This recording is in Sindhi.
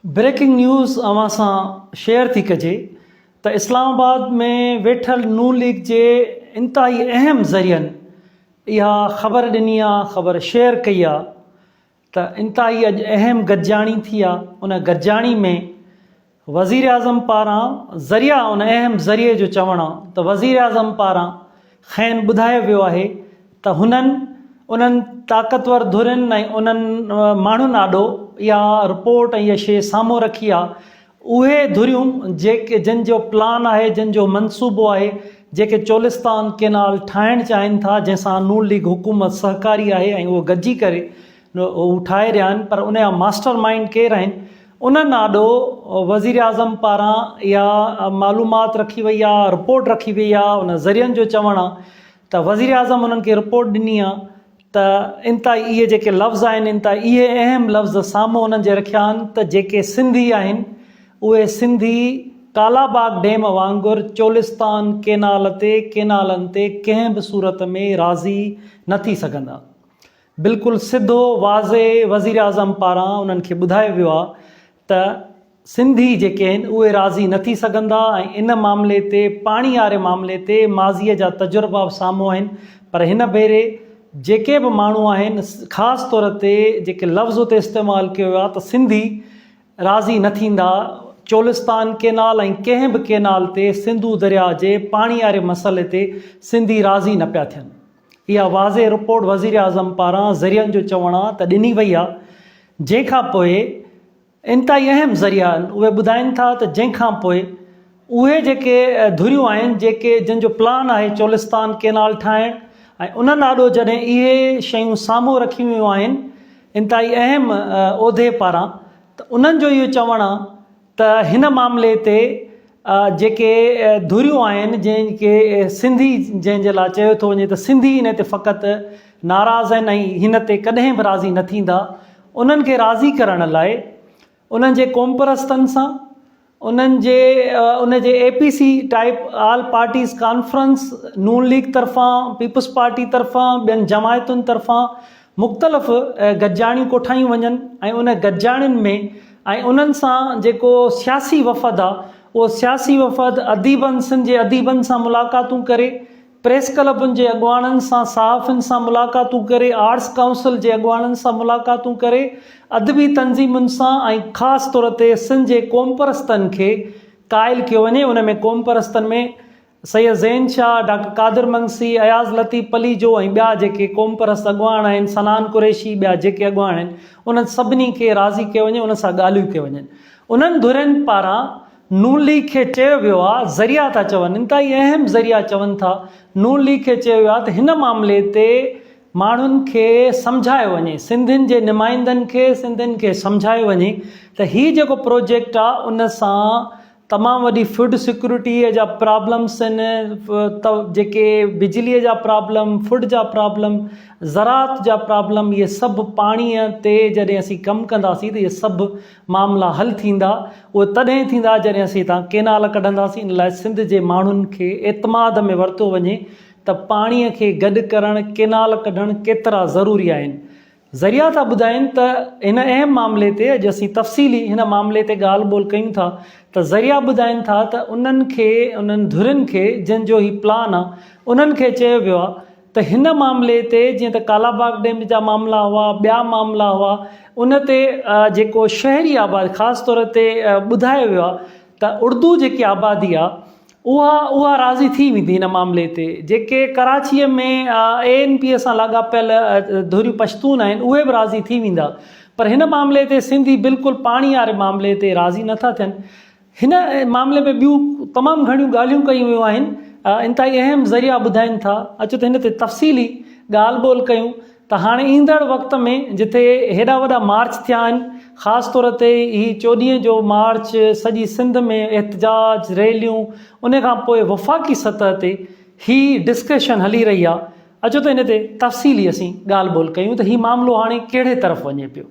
بريڪنگ نيوز اوهان سان شيئر ٿي ڪجي ته اسلام آباد ۾ ويٺل نون ليگ جي انتهائي اهم ذريعن اها خبر ڏني آ خبر شيئر ڪئي آ ته انتهائي اڄ اهم گڏجاڻي ٿي آ ان گڏجاڻي ۾ وزيراعظم پاران ذريعا ان اهم ذريعي جو چوڻ آ ته وزيراعظم پاران کين ٻڌايو ويو آهي ته هنن انهن طاقتور ڌرين ۽ انهن ماڻهن آڏو اها رپورٽ ۽ اها شيء سامهون رکي آ اهي ڌريون جيڪي جن جو پلان آهي جن جو منصوبو آهي جيڪي چولستان ڪينال ٺاهڻ چاهين ٿا جنهن سان نون ليگ حڪومت سهڪاري آهي ۽ اهو گڏجي ڪري هو ٺاهي رهيا آهن پر ان جا ماسٽر مائينڊ ڪير آهن انهن آڏو وزيراعظم پاران اها معلومات رکي وئي آهي، رپورٽ رکي وئي آهي، ان ذريعن جو چوڻ آهي ته وزيراعظم انهن کي رپورٽ ڏني آهي ته انتهائي اهي جيڪي لفظ آهن انتهائي اهي اهم لفظ سامهون انهن جي رکيا آهن ته جيڪي سنڌي آهن اهي سنڌي ڪالاباغ ڊيم وانگر چولستان ڪينال تي ڪينالن تي ڪنهن به صورت ۾ راضي نه ٿي سگهندا. بلڪل سڌو واضح وزيراعظم پاران انهن کي ٻڌايو ويو آهي ته سنڌي جيڪي آهن اهي راضي نه ٿي سگهندا ۽ ان معاملي تي پاڻي واري معاملي تي ماضي جا تجربا به سامهون آهن پر هن ڀيري جيڪي به ماڻهو آهن خاص طور تي جيڪي لفظ اتي استعمال ڪيو ويو آهي ته سنڌي راضي نه ٿيندا، چولستان ڪينال ۽ ڪنهن به ڪينال تي سنڌو درياء جي پاڻي واري مسئلي تي سنڌي راضي نه پيا ٿين. اها واضح رپورٽ وزيراعظم پاران ذريعن جو چوڻ آ ته ڏني وئي آ جنهن کان پوء انتهائي اهم ذريعا آهن اهي ٻڌائين ٿا ته جنهن کان پوء اهي جيڪي ڌريون آهن جيڪي جن جو پلان آهي چولستان ڪينال ٺاهڻ ۽ انهن آڏو جڏهن اهي شيون سامهون رکيون ويون آهن انتهائي اهم عهدي پاران ته انهن جو اهو چوڻ آ ته هن معاملي تي جيڪي ڌريون آهن جنهن کي سنڌي جنهن جي لاء چيو ٿو وڃي ته سنڌي ان تي فقط ناراض آهن ۽ هن تي ڪڏهن به راضي نه ٿيندا انهن کي راضي ڪرڻ لاء انهن جي قومپرستن سان انهن جي ان جي A P C type all parties conference Noon league طرفان پيپلز پارٽي طرفان ٻين جماعتن طرفان مختلف گڏجاڻيون ڪوٺايون وڃن ۽ ان گڏجاڻين ۾ ۽ انهن سان جيڪو سياسي وفد آ اهو سياسي وفد اديبن سنڌ جي اديبن سان ملاقاتون ڪري، پريس ڪلبن جي اڳواڻن سان صحافين سان ملاقاتون ڪري، آرٽس ڪائونسل جي اڳواڻن سان ملاقاتون ڪري، ادبي تنظيمن سان ۽ خاص طور تي سنڌ جي قومپرستن کي قائل ڪيو وڃي ان ۾ قومپرستن ۾ سيد زين شاهه، ڊاڪٽر قادر منگسي، اياز لطيف پليجو ۽ ٻيا جيڪي قومپرست اڳواڻ آهن، صنعان قريشي، ٻيا جيڪي اڳواڻ آهن، انهن سڀني کي راضي ڪيو وڃي، انهن سان ڳالهيون ڪيون وڃن. انهن ڌرين پاران نون ليگ کي چيو ويو آهي، ذريعا ٿا چون، انتهائي اهم ذريعا چون ٿا، نون ليگ کي چيو ويو آهي ته هن معاملي تي ماڻهن کي سمجهايو وڃي، سنڌين جي نمائندن کي، سنڌين کي سمجهايو وڃي ته هي جيڪو پروجيڪٽ آهي، ان سان تمام وڏي فوڊ سيڪيورٽيء جا پرابلمس آهن ته جيڪي بجليء جا پرابلم فوڊ جا پرابلم زراعت جا پرابلم اهي سڀ پاڻيء تي جڏهن اسين ڪم ڪنداسين ته اهي سڀ معاملا حل ٿيندا اهي تڏهن ٿيندا جڏهن اسين هتان ڪينال ڪڍنداسين ان لاء سنڌ جي ماڻهن کي اعتماد ۾ ورتو وڃي ته پاڻيء کي گڏ ڪرڻ ڪينال ڪڍڻ ڪيترا ضروري آهن ذريعا ٿا ٻڌائين ته هن اهم معاملي تي اڄ اسين تفصيلي هن معاملي تي ڳالهه ٻولهه ڪيون ٿا ته ذريعا ٻڌائين ٿا ته انهن کي انهن ڌرين کي جن جو هي پلان آ انهن کي چيو ويو آ ته هن معاملي تي جيئن ته ڪالاباغ ڊيم جا معاملا هئا ٻيا معاملا هئا ان تي جيڪو شهري آباد خاص طور تي ٻڌايو ويو آ ته اردو جيڪي آبادي آ اها اها راضي ٿي ويندي هن معاملي تي. جيڪي ڪراچيء ۾ اي اين پيء سان لاڳاپيل ڌريون پشتون آهن اهي به راضي ٿي ويندا پر هن معاملي تي سنڌي بلڪل پاڻي واري معاملي تي راضي نه ٿا ٿين. هن معاملي ۾ ٻيون تمام گهڻيون ڳالهيون ڪيون ويون آهن انتهائي اهم ذريعا ٻڌائين ٿا اچو ته هن تي تفصيلي ڳالهه ٻولهه ڪيون ته هاڻي ايندڙ وقت ۾ جتي هيڏا وڏا مارچ ٿيا آهن خاص طور تي هي چوڏهين جو مارچ سڄي سنڌ ۾ احتجاج ريليون ان کان پوء وفاقي سطح تي هي ڊسڪشن هلي رهي آهي اچو ته ان تي تفصيلي اسين ڳالهه ٻولهه ڪيون ته هي معاملو هاڻي ڪهڙي طرف وڃي پيو.